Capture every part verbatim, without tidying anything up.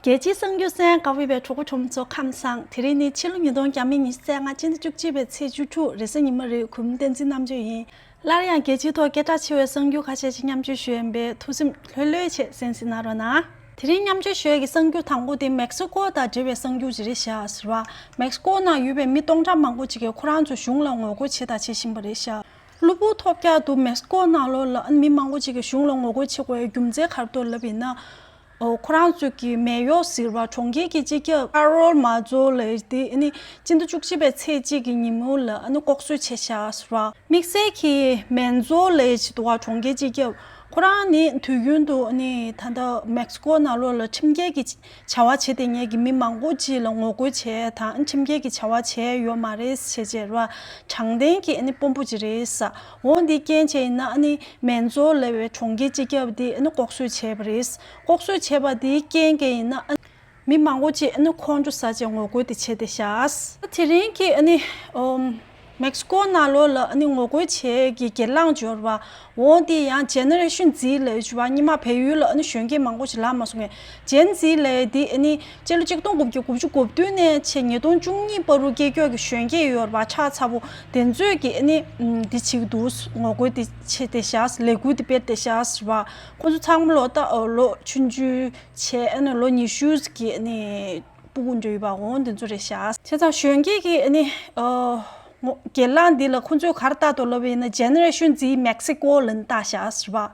རྒྱལ་སྤྱིའི་གསར་འགྱུར་གསན་གནང་བའི་གྲོགས་པོ་གྲོགས་མོ་ཚོ་ཁམས་བཟང་། དེ་རིང་ནི་ཕྱི་ལོ་ཉིས་སྟོང་ཉེར་གཅིག་ནི་ཚེས་ལྔ་སྤྱི་ཟླ་བཅུ་གཅིག་པའི་ཚེས་བཅུ་དྲུག་རེས་གཟའ་ཉི་མ་རེད། གུས་མོ་བསྟན་འཛིན་རྣམ་དཔྱོད་ཡིན། སླར་ཡང་རྒྱལ་སྤྱིའི་ཐོག་སྐད་གྲགས་ཆེ་བའི་གསར་འགྱུར་ཁ་ཤས་ཤིག་མཉམ་སྤྱོད་ཞུ་ཡིན་པས་ཐུགས་སེམས་ལྷོད་ལྷོད་བྱས་གསན་གཟིགས་གནང་རོགས་གནང་། དེ་རིང་མཉམ་སྤྱོད་ཞུ་ཡས་ཀྱི་གསར་འགྱུར་དང་པོ་དེ་མེག་སི་ཀོ་དང་འབྲེལ་བའི་གསར་འགྱུར་ཅིག་རེད་ཤག་ཟེར་བ། མེག་སི་ཀོ་ནང་ཡོད་པའི་མི་སྟོང་ཕྲག་མང་པོ་ཅིག་གིས་ཁོ་རང་ཚོའི་གཞུང་ལ་ངོ་རྒོལ་བྱས་དང་བྱེད་བཞིན་པ་རེད་ཤག་གློ་བུར་ཐོལ་རྒྱག་ཏུ་མེག་སི་ཀོ་ནང་ལོགས་ལ་ཨ་ནི་མི་མང་པོ་ཅིག་གིས་གཞུང་ལ་ངོ་རྒོལ་བྱེད་དགོས་པའི་རྒྱུ་མཚན་ག་རེ་འདུག་ལབ་ཡིན་ན། ཨོ། ཁོ་རང་ཚོ་གི་མེ་ཡོར་ཟེར་བ་གྲོང་ཁྱེར་གྱི་སྤྱི་ཁྱབ་ཀ་རོལ་མ་ཛོ་ལེ་དེ་ཨ་ནི་སྤྱི་ཟླ་བཅུ་གཅིག་པའི་ཚེས་གཅིག་གི་ཉིན་མོ་ལ་ཨ་ནི་ལྐོག་གསོད་བྱས་ཤག་ཟེར་བ། དམིགས་བསལ་གྱི་མན་ཛོ་ལེ་ཅེས་འདུག་བ། གྲོང་ཁྱེར་སྤྱི་ཁྱབ་ཁོ་རང་ནི་དུས་རྒྱུན་དུ་ཨ་ནི་ད་ལྟ་མེག་སི་ཀོ་ནང་ལོགས་ལ་ཁྲིམས་འགལ་གྱི་བྱ་བ་བྱེད་བསྡད་མཁན་གྱི་མི་མང་པོ་ཅིག་ལ་ངོ་རྒོལ་བྱས་དང་ཁྲིམས་འགལ་གྱི་བྱ་བ་བྱས་ཡོད་མ་རེད་ཟེར་བྱས་ར་དྲང་བདེན་གྱི་ཨ་ནི་དཔོན་པོ་ཅིག་རེད་ཟེར། འོ་འདི་རྐྱེན་བྱས་ཡིན་ན་ཨ་ནི་མན་ཛོ་ལེ་བའི་གྲོང་ཁྱེར་སྤྱི་ཁྱབ་དེ་ཨ་ནི་ལྐོག་གསོད་བྱས་པ་རེད། ལྐོག་གསོད་བྱས་པ་དེའི་རྐྱེན་གྱིས་ཡིན་ན་ཨ་ནི་མི་མང་པོ་ཅིག་ཨ་ནི་ཁོང་ཁྲོ་ཟ་བྱས་ངོ་རྒོལ་དེ་བྱས་བསྡད་ཤག་དེ་རིང་གི་ཨ་ནི་ཨོམ། མེག་སི་ཀོ་ནང་ལོགས་ལ་ཨ་ནི་ངོ་རྒོལ་བྱེད་ཀྱི་སྒེར་ལངས་འབྱོར་བ། འོ་དེ་ཡང་ཇེ་ནེ་རེ་ཤན་ཛི་ལབ་ཡོད་པ། སྔོན་མ་བལ་ཡུལ་ལ་ཨ་ནི་གཞོན་སྐྱེས་མང་པོ་ཞིག་ལབ་མ་སོང་ངས། ཇེན་ཛི་ལབ་དེ་ཨ་ནི་སྤྱི་ལོ་གཅིག་སྟོང་དགུ་བརྒྱ་དགུ་བཅུ་གོ་བདུན་ནས་བྱས་ཉིས་སྟོང་བཅུ་གཉིས་བར་དུ་སྐྱེས་མཆོག་གི་གཞོན་སྐྱེས་ཡོད་པ་ཆགས་ཚ་པོ་དེ་ཚོས་ཀྱི་ཨ་ནི་ཨམ། དེ་བྱེད་ཀྱི་འདུག་ངོ་རྒོལ་དེ་བྱས་བསྡད་ཤག་ལས་འགུལ་དེ་སྤེལ་བསྡད་ཤག་ཟེར་བ། ཁོ་ཚོ་ཚང་མ་ལོ་ད་ལོ་ཆུང་ཆུང་བྱས་ཨ་ནི་ལོ་ཉི་ཤུ་གི་ཨ་ནི་སྤུ་གུ་འདྲ་ཡོད་པ་འོ་དེ་ཚོ་རེད་ཤག་བྱས་ཙང་གཞོན་སྐྱེས་ཀྱི་ཨ་ནི་ཨོ། སྒེར་ལངས་འདི་ལ་ཁོ་ཚོས་ག་རེ་བཏགས་འདུག་ལབ་པ་ཡིན་ན་ཇེ་ནེ་རེ་ཤན་ཛི་མེག་སི་ཀོ་ལབ་ནས་བཏགས་ཤག་ཟེར་བ།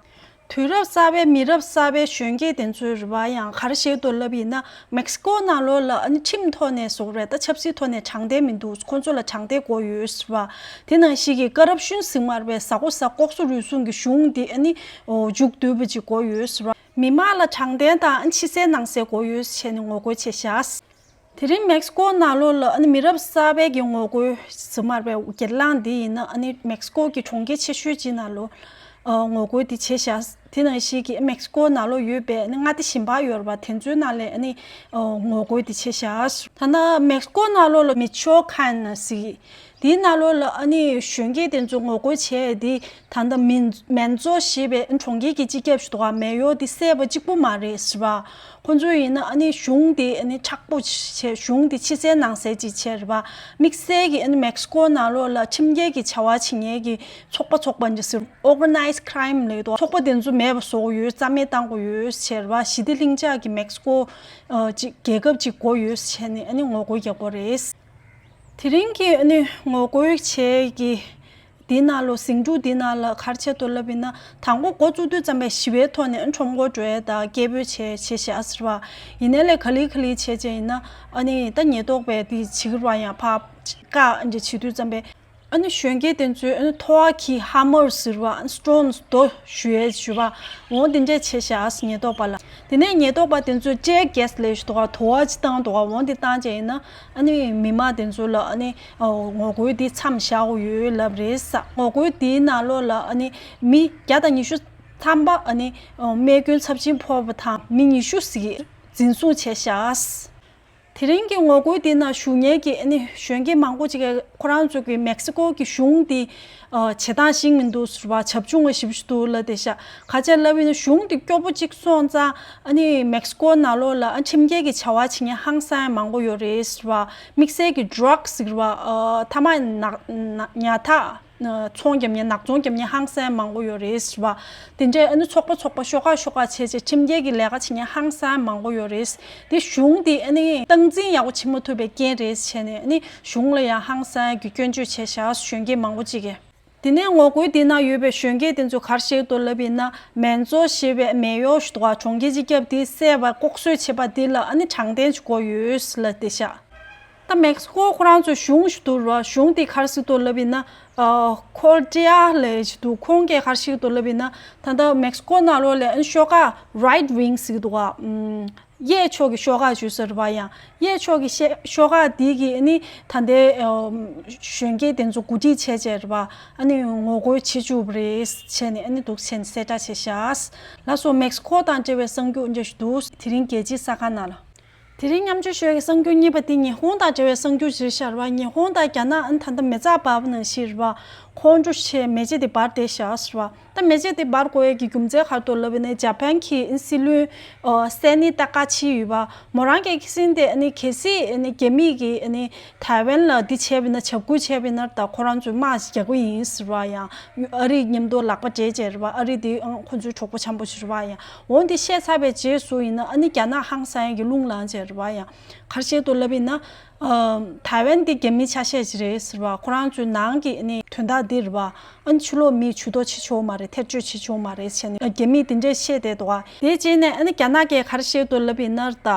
དུས་རབས་གསར་པའི་མི་རབས་གསར་པའི་གཞོན་སྐྱེས་དེ་ཚོའི་རེ་བ་ཡང་ག་རེ་བྱེད་འདུག་ལབ་ཡིན་ན་མེག་སི་ཀོ་ནང་ལོགས་ལ་ཨ་ནི་ཁྲིམས་ཐོག་ནས་བཟོ་རེད་ད། ཆབ་སྲིད་ཐོག་ནས་དྲང་བདེན་མི་འདུག་ཁོ་ཚོ་ལ་དྲང་བདེན་དགོས་ཡོད་ཟེར་བ། དེ་ནང་བཞིན་གྱི་ཀ་རབ་ཤན་ཟེར་མ་རེད་པས། ཟ་ཁོ་ཟ་ལྐོག་ཟ་རུལ་སུངས་ཀྱི་གཞུང་འདི་ཨ་ནི་མཇུག་བསྡུས་པ་ཅིག་དགོས་ཡོད་ཟེར་བ། མི་མང་ལ་དྲང་བདེན་དང་ཕྱི་གསལ་ནང་གསལ་དགོས་ཡོད་ཟེར་ནས་ངོ་རྒོལ་བྱས་ཤག་དེ་རིང་མེག་སི་ཀོ་ནང་ལོགས་ལ་ཨ་ནི་མི་རབས་གསར་པའི་གི་ངོ་རྒོལ་ཟེར་མ་རེད་པས། སྒེར་ལངས་འདི་ཡིན་ན་ཨ་ནི་མེག་སི་ཀོ་གི་གྲོང་ཁྱེར་ཆེ་ཤོས་ཅིག་ནང་ལོགས་ཨ་ངོ་རྒོལ་འདི་བྱས་ཤག་དེ་ནང་བཞིན་གྱི་མེག་སི་ཀོ་ནང་ལོགས་ཡོད་པའི་ཨ་ནི་མངའ་སྡེ་གཞན་པ་ཡོད་རེད་པ། དེ་ཚོའི་ནང་ལ་ཨ་ནི་ཨ་ངོ་རྒོལ་འདི་བྱས་ཤག་ད་ལྟ་མེག་སི་ཀོ་ནང་ལོགས་ལ་མི་ཆོ་ཁན་ཟེར། དེའི་ནང་ལོགས་ལ་ཨ་ནི་གཞོན་སྐྱེས་དེ་ཚོ་ངོ་རྒོལ་བྱས་དེ་ད་ལྟ་མིན་མན་ཛོ་ཞེས་པའི་གྲོང་ཁྱེར་གྱི་སྤྱི་ཁྱབ་ཞིག་འདུག་ག་མེ་ཡོར་དེ་བསད་པ་གཅིག་པུ་མ་རེད་ཟེར་བ། ཁོ་ཚོ་ཡིན་ན་ཨ་ནི་གཞུང་དེ་ཨ་ནི་མཁྲེགས་པོ་བྱས། གཞུང་དེ་ཕྱི་གསལ་ནང་གསལ་ཅིག་བྱས་རེད་བ། དམིགས་བསལ་གྱི་ཨ་ནི་མེག་སི་ཀོ་ནང་ལོགས་ལ་ཁྲིམས་འགལ་གྱི་བྱ་བ་བྱེད་མཁན་གྱི་ཚོགས་པ་ཚོགས་པ་འདྲ་ཟེར། ཨོར་ག་ནའིཛ་ཁྲའིམ་ལབ་འདུག་ཚོགས་པ་དེ་ཚོ་མེད་པ་བཟོ་དགོས་ཡོད། རྩ་མེད་གཏང་དགོས་ཡོད་བྱས་རེད་བ། ཞི་བདེ་ལྷིང་འཇགས་ཀྱི་མེག་སི་ཀོ་ཨ་ཅིག་རྒྱལ་ཁབ་ཅིག་དགོས་ཡོད་བྱས་ནས་ཨ་ནི་ངོ་རྒོལ་རྒྱག་དགོས་རེད། དེ་རིང་གི་ཨ་ནི་ངོ་རྒོལ་བྱེད་ཀྱི་འདི་ནང་ལོ་ཟིང་འཁྲུག་འདི་ནང་ལ་ག་རེ་བྱས་འདུག་ལབ་ཡིན་ན་དང་པོ་འགོ་བཙུགས་དུས་ཙམ་པས་ཞི་བའི་ཐོག་ནས་ཨ་ཁྲོམ་སྐོར་འགྲོ་ཡས་དང་སྐད་འབོད་བྱས་བྱས་བཞག་ཟེར་བ། ཡིན་ནའི་ལས་ག་ལེ་ག་ལེ་བྱས་བྱས་ཡིན་ན་ཨ་ནི་ད་ཉེན་རྟོག་པས་འདི་བྱེད་ཀྱི་རེད་བ། ཡང་ཕར་བཀག་འདི་བྱེད་དུས་ཙམ་པས། ཨ་ནི་གཞོན་སྐྱེས་དེ་ཚོས་ཨ་ནི་ཐོ་བ་གི་ཧ་མར་ཟེར་བ། ཨ་ནི་སི་ཊོན་རྡོ་གཞུ་ཡས་གཞུ་བ་འོ་དེ་འདྲས་བྱས་བཞག་ཉེན་རྟོག་པ་ལ། དེ་ནས་ཉེན་རྟོག་པ་དེ་ཚོས་ཊི་ཡར་གེ་སི་ལབ་ཞིག་འདུག་ག་དུ་བ་ཅིག་བཏང་འདུག་ག་འོ་དེ་བཏང་བྱས་ཡིན་ན་ཨ་ནི་མི་མང་དེ་ཚོ་ལ་ཨ་ནི་ངོ་རྒོལ་དེ་མཚམས་བཞག་དགོས་ཡོད་ལབ་རེད་ཟེར། ངོ་རྒོལ་དེའི་ནང་ལོགས་ལ་ཨ་ནི་མི་བརྒྱ་དང་ཉི་ཤུ་ཐམ་པ་ཨ་ནི་རྨས་སྐྱོན་ཚབས་ཆེན་ཕོག་པ་དང་མི་ཉི་ཤུ་ཞིག་འཛིན་བཟུང་བྱས་བཞག་དེ་རིང་གི་ངོ་རྒོལ་འདི་ནང་ཞུགས་མཁན་གྱི་ཨ་ནི་གཞོན་སྐྱེས་མང་པོ་ཅིག་གིས་ཁོ་རང་ཚོ་གི་མེག་སི་ཀོ་གི་གཞུང་འདི་ཨ་བྱེད་སྟངས་ཤེས་མི་འདུག་ཟེར་བ། བྱབ་ཆུང་བ་ཞེ་པོ་ཅིག་འདུག་ལབ་བསྡད་ཤག་ག་རེ་ལབ་ཡིན་ན་གཞུང་འདི་སྐྱོ་པོ་ཅིག་སོང་ཙང་ཨ་ནི་མེག་སི་ཀོ་ནང་ལོགས་ལ་ཨ་ཁྲིམས་འགལ་གྱི་བྱ་བ་བྱེད་མཁན་ཧང་སང་མང་པོ་ཡོད་རེད་ཟེར་བ། དམིགས་བསལ་གྱི་ཌྲག་ཟེར་བ་ཨ་ཐ་མག་ནག་ཉར་ཐག་ཚོང་རྒྱབ་མཁན་ནག་ཚོང་རྒྱབ་མཁན་ཧང་སང་མང་པོ་ཡོད་རེད་ཟེར་བ། དེ་འདྲའི་ཨ་ནི་ཚོགས་པ་ཚོགས་པ་ཤོག་ཁག་ཤོག་ཁག་བྱས་བྱས་ཁྲིམས་འགལ་གྱི་ལས་ཀ་བྱེད་མཁན་ཧང་སང་མང་པོ་ཡོད་རེད། དེ་གཞུང་དེ་ཨ་ནི་སྟངས་འཛིན་ཡག་པོ་བྱེད་མ་ཐུབ་པའི་རྐྱེན་རེད་བྱས་ནས་ཨ་ནི་གཞུང་ལ་ཡང་ཧང་སང་གི་སྐྱོན་བརྗོད་བྱས་བཞག་གཞོན་སྐྱེས་མང་པོ་ཅིག་གིས། དེ་ནས་ངོ་རྒོལ་དེ་ནང་ཡོད་པའི་གཞོན་སྐྱེས་དེ་ཚོ་ག་རེ་བཤད་འདུག་ལབ་ཡིན་ན་མན་ཛོ་ཞེས་པའི་མེ་ཡོར་ཞིག་འདུག་ག་གྲོང་ཁྱེར་སྤྱི་ཁྱབ་དེ་བསད་པ་ལྐོག་གསོད་བྱས་པ་དེ་ལ་ཨ་ནི་དྲང་བདེན་ཅིག་དགོས་ཡོད་ལབ་བསྡད་ཤག་ད་མེག་སི་ཀོ་ཁོ་རང་ཚོའི་གཞུང་ཞིག་འདུག་ར། གཞུང་དེ་ག་རེ་ཟེར་འདུག་ལབ་ཡིན་ན་ཨ་ཁོར་ཏི་ཡ་ལབ་ཅིག་འདུག་ཁོང་གིས་ག་རེ་བཤད་འདུག་ལབ་ཡིན་ན་ད་ལྟ་མེག་སི་ཀོ་ནང་ལོགས་ལ་ཨ་ནི་ཤོག་ཁག་རའིཊ་ཝིང་ཟེར་གྱི་འདུག་ག་གཡས་ཕྱོགས་ཀྱི་ཤོག་ཁག་ཞུ་ས་རེད་པ། ཡང་གཡས་ཕྱོགས་ཀྱི་ཤེ་ཤོག་ཁག་འདི་གིས་ཨ་ནི་ད་ལྟའི་ཨ་གཞོན་སྐྱེས་དེ་ཚོ་གོ་སྒྲིག་བྱས་བྱས་རེད་པ། ཨ་ནི་ངོ་རྒོལ་བྱེད་བཅུག་པ་རེད་བྱས་ནས་ཨ་ནི་འདུག་བྱས་ནས་གསལ་བསྒྲགས་བྱས་ཤག་ལགས་སོ། མེག་སི་ཀོ་དང་འབྲེལ་བའི་གསར་འགྱུར་འདི་འདྲ་ཞིག་འདུག་དེ་རིང་རྒྱལ་སྤྱིའི་གསར་ཁང་ནང་ལ། དེ་རིང་མཉམ་སྤྱོད་ཞུ་ཡས་ཀྱི་གསར་འགྱུར་གཉིས་པ་དེ་ཉི་ཧོང་དང་འབྲེལ་བའི་གསར་འགྱུར་ཞིག་རེད་ཤག་རེད་པ། ཉི་ཧོང་དང་རྒྱ་ནག་ཨ་ནི་ད་ལྟ་མི་ཚང་བར་པ་ནང་བཞིན་རེད་པ། ཁོང་ཁྲོ་ཆེ་མེ་ལྕེ་དེ་འབར་བསྡད་བཞག་ཟེར་བ། ད་མེ་ལྕེ་དེ་འབར་དགོས་ཡས་ཀྱི་རྒྱུ་མཚན་ག་རེ་འདུག་ལབ་པ་ཡིན་ན། ཇ་པན་གྱི་སྲིད་བློན་ཨ་སེ་ནི་ཏཱ་ཀ་ཆི་ཡོད་པ། མོ་རང་གི་ཁ་སང་དེ་ཨ་ནི་གལ་སྲིད་ཨ་ནི་རྒྱ་མི་གིས་ཨ་ནི་ཐའེ་ཝན་ལ་འདི་བྱས་པ་ཡིན་ན། འཇབ་རྒོལ་བྱས་པ་ཡིན་ན། ད་ཁོ་རང་ཚོས་དམག་རྒྱག་གི་ཡིན་ཟེར་བ་ཡང་། ཨ་རི་མཉམ་དུ་ལག་པ་སྦྲེལ་བྱས་རེད་པ། ཨ་རི་དེ་ཨང་ཁོ་ཚོའི་གྲོགས་པོ་འཆམ་པོ་ཞིག་རེད་པ་ཡང་། འོ་འདི་བཤད་ཚར་བའི་རྗེས་སུ་ཡིན་ན། ཨ་ནི་རྒྱ་ནག་ཧང་སང་གི་རླུང་ལངས་བྱས་རེད་པ་ཡང་། ག་རེ་བཤད་འདུག་ལབ་པ་ཡིན་ན། ཨ་ཐའེ་ཝན་དེ་རྒྱ་མིའི་ཆ་ཤས་ཅིག་རེད་ཟེར་བ། ཁོ་རང་ཚོའི་ནང་གི་ཨ་ནི་དོན་དག་འདི་རེད་པ། ཨ་ནི་ཕྱི་ལོགས་མིས་ཇུས་གཏོགས་བྱེད་ཆོག་མ་རེད། ཐེ་བྱུས་བྱེད་ཆོག་མ་རེད་བྱས་ནས་རྒྱ་མིས་དེ་འདྲས་བཤད་བསྡད་འདུག་ག། དེ་རྗེས་ནས་ཨ་ནི་རྒྱ་ནག་གིས་ག་རེ་བཤད་འདུག་ལབ་པ་ཡིན་ན། ད་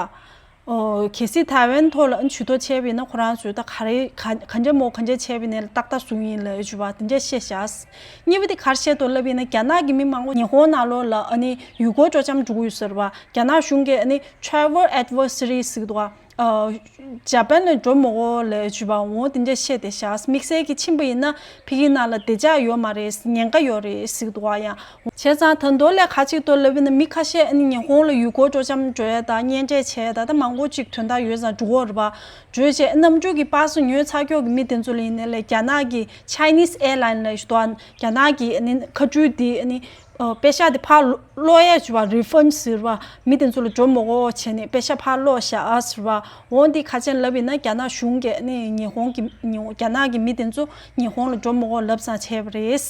ཨོ་གལ་སྲིད་ཐའེ་ཝན་ཐོག་ལ་ཨ་ནི་ཇུས་གཏོགས་བྱས་པ་ཡིན་ན། ཁོ་རང་ཚོས་ད་ག་རེ་ག་ག་འདྲ་མོ་ག་འདྲ་བྱས་པ་ཡིན་ན་ཏག་ཏག་བཟུང་ཡིན་ལབ་ཅིག་པ་དེ་འདྲས་བཤད་བཞག། གཉིས་པ་དེ་ག་རེ་བཤད་འདུག་ལབ་པ་ཡིན་ན། རྒྱ་ནག་གི་མི་མང་པོ་ཉི་ཧོང་ནང་ལོགས་ལ་ཨ་ནི་ཡུལ་སྐོར་སྤྲོ་འཆམ་འགྲོ་གི་ཡོད་ཟེར་བ། རྒྱ་ནག་གཞུང་གིས་ཨ་ནི་travel advisory ཟེར་གི་འདུག་ག། ཨ་ཇ་པན་ལ་འགྲོ་མི་དགོས་ལབ་ཅིག་པ། འོ་དེ་འདྲ་བཤད་བསྡད་བཞག། དམིགས་བསལ་གྱིས་ཕྱིན་པ་ཡིན་ན་ཕ་གི་ནང་ལ་བདེ་འཇགས་ཡོད་མ་རེད། ཉེན་ཁ་ཡོད་རེད་ཟེར་གི་འདུག་ག། ཡང་བྱས་ཙང་ད་དུང་ལས་ག་ཅིག་འདུག་ལབ་པ་ཡིན་ན། མི་ཁ་ཤས་ཨ་ནི་ཉི་ཧོང་ལ་ཡུལ་སྐོར་སྤྲོ་འཆམ་འགྲོ་ཡ་དང་གཉེན་འཕྲད་བྱས་ཡ་དང་། ད་མང་པོ་ཅིག་དོན་དག་ཡོད་ཙང་འགྲོ་གི་ཡོད་རེད་པ། འགྲོ་བྱས་གནམ་གྲུ་གི་པ་སེ་ཉོས་ཚར་ཀྱོག་གི་མི་དེ་ཚོ་ལ་ཡིན་ནའི་ལས། རྒྱ་ནག་གི་Chinese Airline ལབ་ཅིག་འདུག་ག། རྒྱ་ནག་གི་ཨ་ནི་མཁའ་འགྲུལ་དེ་ཨ་ནི་ཨ་པེ་ཤག་དེ་ཕར་སློག་ཡ་ཅིག་པ། refund ཟེར་བ། མི་དེ་ཚོ་ལ་འགྲོ་མི་དགོས་བྱས་ནས་པེ་ཤག་ཕར་སློག་བཞག་ཟེར་བ། འོ་འདི་ག་རེ་བྱས་ནས་ལབ་པ་ཡིན་ན། རྒྱ་ནག་གཞུང་གིས་ཨ་ནི་ཉི་ཧོང་གི་ཉི་རྒྱ་ནག་གི་མི་དེ་ཚོ་ཉི་ཧོང་ལ་འགྲོ་མི་དགོས་ལབ་ཙང་བྱས་པ་རེད།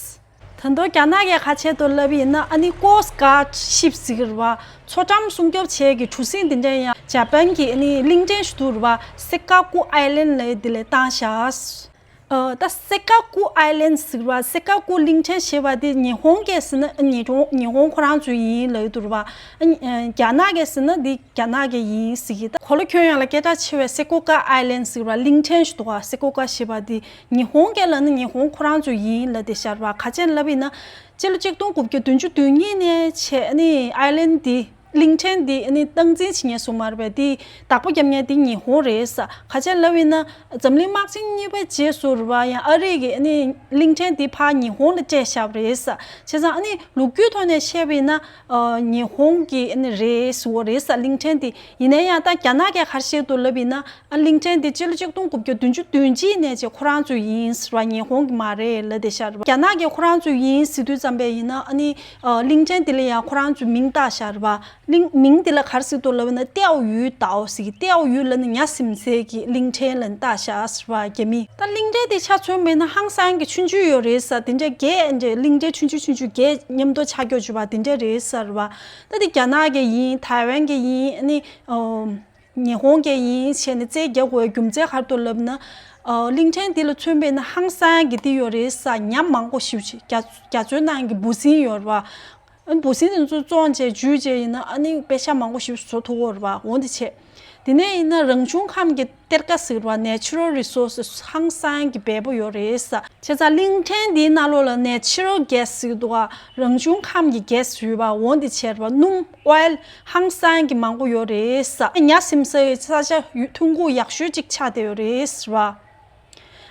ད་དུང་རྒྱ་ནག་གིས་ག་རེ་བྱས་འདུག་ལབ་པ་ཡིན་ན། ཨ་ནི་Coast Guard ship ཟེར་གི་རེད་པ། མཚོ་འགྲམ་སྲུང་སྐྱོབ་བྱེད་ཀྱི་གྲུ་གཟིངས་དེ་འདྲ་ཡང་ཇ་པན་གྱི་ཨ་ནི་གླིང་ཕྲན་ཞིག་འདུག་རེད་པ། སེ་ཀ་ཀུ་Island ལབ་ཡ་དེ་ལ་བཏང་བཞག། ཨ་ད་སེ་ཀ་ཀུ་Island ཟེར་བ། སེ་ཀ་ཀུ་གླིང་ཕྲན་ཞེས་པ་དེ་ཉི་ཧོང་གིས་ཟེར་ན། ཉི་ཧོང་ཉི་ཧོང་ཁོ་རང་ཚོའི་ཡིན་ལབ་ཀྱི་འདུག་རེད་པ། ཨ་ནི་ཨ་རྒྱ་ནག་གིས་ཟེར་ན་དེ་རྒྱ་ནག་གི་ཡིན་ཟེར་གི། ད་གོ་ལ་ཁྱོན་ཡོངས་ལ་སྐད་གྲགས་ཆེ་བའི་སེ་ཀོ་ཀ་Island ཟེར་བ་གླིང་ཕྲན་ཞིག་འདུག་ག། སེ་ཀོ་ཀ་ཞེས་པ་དེ་ཉི་ཧོང་གིས་ལབ་ན་ཉི་ཧོང་ཁོ་རང་ཚོའི་ཡིན་ལབ་བསྡད་བཞག་རེད་པ། ག་རེ་བྱས་ནས་ལབ་པ་ཡིན་ན། སྤྱི་ལོ་ཆིག་སྟོང་དགུ་བརྒྱ་བདུན་ཅུ་དོན་གཉིས་ནས་བྱས་ཨ་ནི་Island དེ། གླིང་ཕྲན་འདི་ཨ་ནི་སྟངས་འཛིན་བྱེད་མཁན་སུ་མ་རེད་པས། དེ་བདག་པོ་རྒྱབ་མཁན་དེ་ཉི་ཧོང་རེད་ཟེར། ག་རེ་བྱས་ནས་ལབ་པ་ཡིན་ན། འཛམ་གླིང་དམག་ཆེན་གཉིས་པའི་རྗེས་སུ་རེད་པ། ཡང་ཨ་རི་གིས་ཨ་ནི་གླིང་ཕྲན་འདི་ཕར་ཉི་ཧོང་ལ་སྤྲད་བཞག་པ་རེད་ཟེར། བྱས་ཙང་ཨ་ནི་ལོ་རྒྱུས་ཐོག་ནས་བཤད་པ་ཡིན་ན། ཨ་ཉི་ཧོང་གི་ཨ་ནི་རེད་ཟེར་བ་རེད་ཟེར། གླིང་ཕྲན་འདི། ཡིན་ན་ཡང་ད་རྒྱ་ནག་གིས་ག་རེ་བཤད་འདུག་ལབ་པ་ཡིན་ན། ཨ་གླིང་ཕྲན་འདི་སྤྱི་ལོ་ཆིག་སྟོང་དགུ་བརྒྱ་བདུན་ཅུ་དོན་གཅིག་ནས་བྱས་ཁོ་རང་ཚོའི་ཡིན་ཟེར་བ། ཉི་ཧོང་གི་མ་རེད་ལབ་བསྡད་བཞག་རེད་པ། རྒྱ་ནག་གིས་ཁོ་རང་ཚོའི་ཡིན་ཟེར་དུས་ཙམ་པ་ཡིན་ན། ཨ་ནི་ཨ་གླིང་ཕྲན་འདི་ལ་ཡང་ཁོ་རང་ཚོའི་མིང་བཏགས་བཞག་རེད་པ། གླིང་མིང་འདི་ལ་ག་རེ་ཟེར་འདུག་ལབ་པ་ཡིན་ན། ཏའོ་ཡུའུ་ཏའོ་ཟེར་གི། ཏའོ་ཡུའུ་ལབ་ན་ཉ་སིམ་སའི་གི་གླིང་ཕྲན་ལབ་ནས་བཏགས་བཞག་ཟེར་བ་རྒྱ་མིས། ད་གླིང་ཕྲན་དེ་ཆ་མཚོན་པ་ཡིན་ན་ཧང་སང་གི་ཆུང་ཆུང་ཡོད་རེད་ཟེར། དེ་འདྲ་བརྒྱད་འདྲ། གླིང་ཕྲན་ཆུང་ཆུང་ཆུང་ཆུང་བརྒྱད་མཉམ་དུ་ཆགས་ཀྱོག་ཅིག་པ་དེ་འདྲ་རེད་ཟེར་བ། ད་དེ་རྒྱ་ནག་གི་ཡིན། ཐའེ་ཝན་གི་ཡིན། ཨ་ནི་ཨོ་ཉི་ཧོང་གི་ཡིན་བྱས་ནས་རྩོད་རྒྱག་དགོས་རྒྱུ་མཚན་ག་རེ་འདུག་ལབ་ན། ཨ་གླིང་ཕྲན་འདི་ལ་མཚོན་པ་ཡིན་ན་ཧང་སང་གི་འདི་ཡོད་རེད་ཟེར། ཉ་མང་པོ་ཞེ་པོ་ཅིག་རྒྱ་རྒྱ་མཚོའི་ནང་གི་འབུ་སྲིན་ཡོད་རེད་པ། ཨ་འབུ་སྲིན་དེ་ཚོ་བཙོངས་བྱས་འཇུས་བྱས་ཡིན་ན། ཨ་ནི་པེ་ཤག་མང་པོ་ཞིག་བཟོ་ཐུབ་ཀྱི་ཡོད་རེད་པ། འོ་འདི་བྱས། དེ་ནས་ཡིན་ན་རང་བྱུང་ཁམས་ཀྱི་གཏེར་ཁ་ཟེར་བ། Natural Resources ཧང་སང་གི་འབེལ་པོ་ཡོད་རེད་ཟེར། བྱས་ཙང་གླིང་ཕྲན་འདིའི་ནང་ལོགས་ལ་Natural Gas ཟེར་གི་འདུག་ག། རང་བྱུང་ཁམས་ཀྱི་གེ་སི་ཡོད་པ། འོ་འདི་བྱས་རེད་པ། སྣུམ་Oil ཧང་སང་གི་མང་པོ་ཡོད་རེད་ཟེར། ཉ་སིམ་སའི་ས་ཆ་ཐོན་ཁུངས་ཡག་ཤོས་ཅིག་ཆགས་བསྡད་ཡོད་རེད་ཟེར་